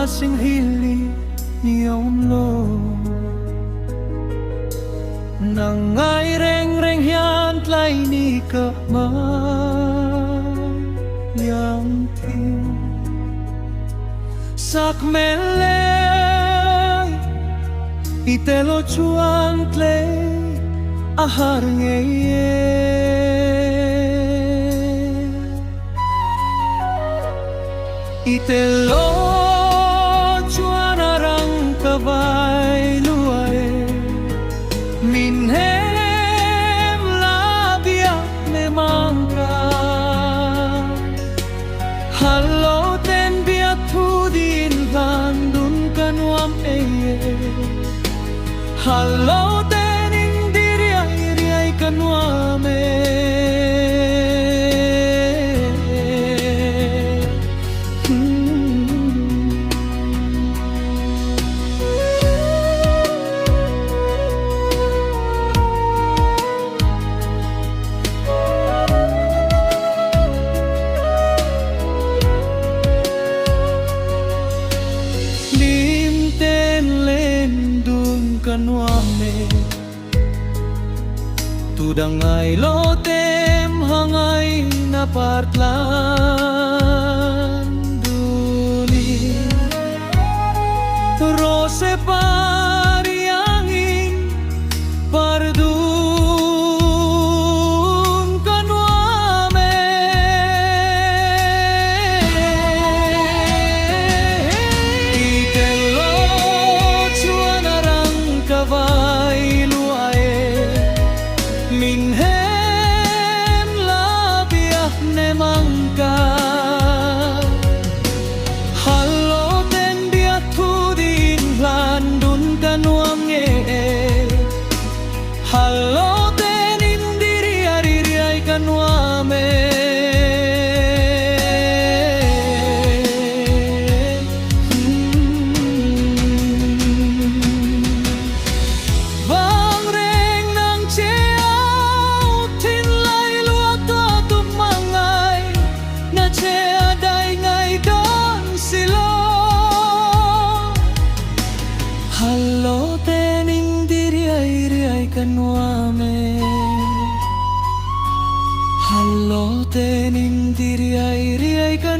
sing hili ni awm lo. Nang ngai reng reng hian tlai ni ka hmang liam thin. Sak mel le i telo chuan tlei a har ngei e. I telo chuan a rang ka vai lua e. Min hem la biak me mang ka. Hallo ten biak thu din hlan dun ka nuam ei e. Hallo ten in di riai riai ka nuam e. Hlim ten len dun ka nuam e. Tu dang ngai lo tem hangai na partlan dunin. Rose pariangin pardun ka nuam e. I tello chuan a rang ka vai lua e. Min hem la biak nem ang ka. Hallo ten biak thu din hlan dun ka nuam nge e. Hallo ten in di riai riai ka nuam e. Vang reng nang che au thin lai lua to tu mangai na che a dai ngai don si lo. Hallo ten in di riai riai ka nuam e. Hallo ten in di riai riai ka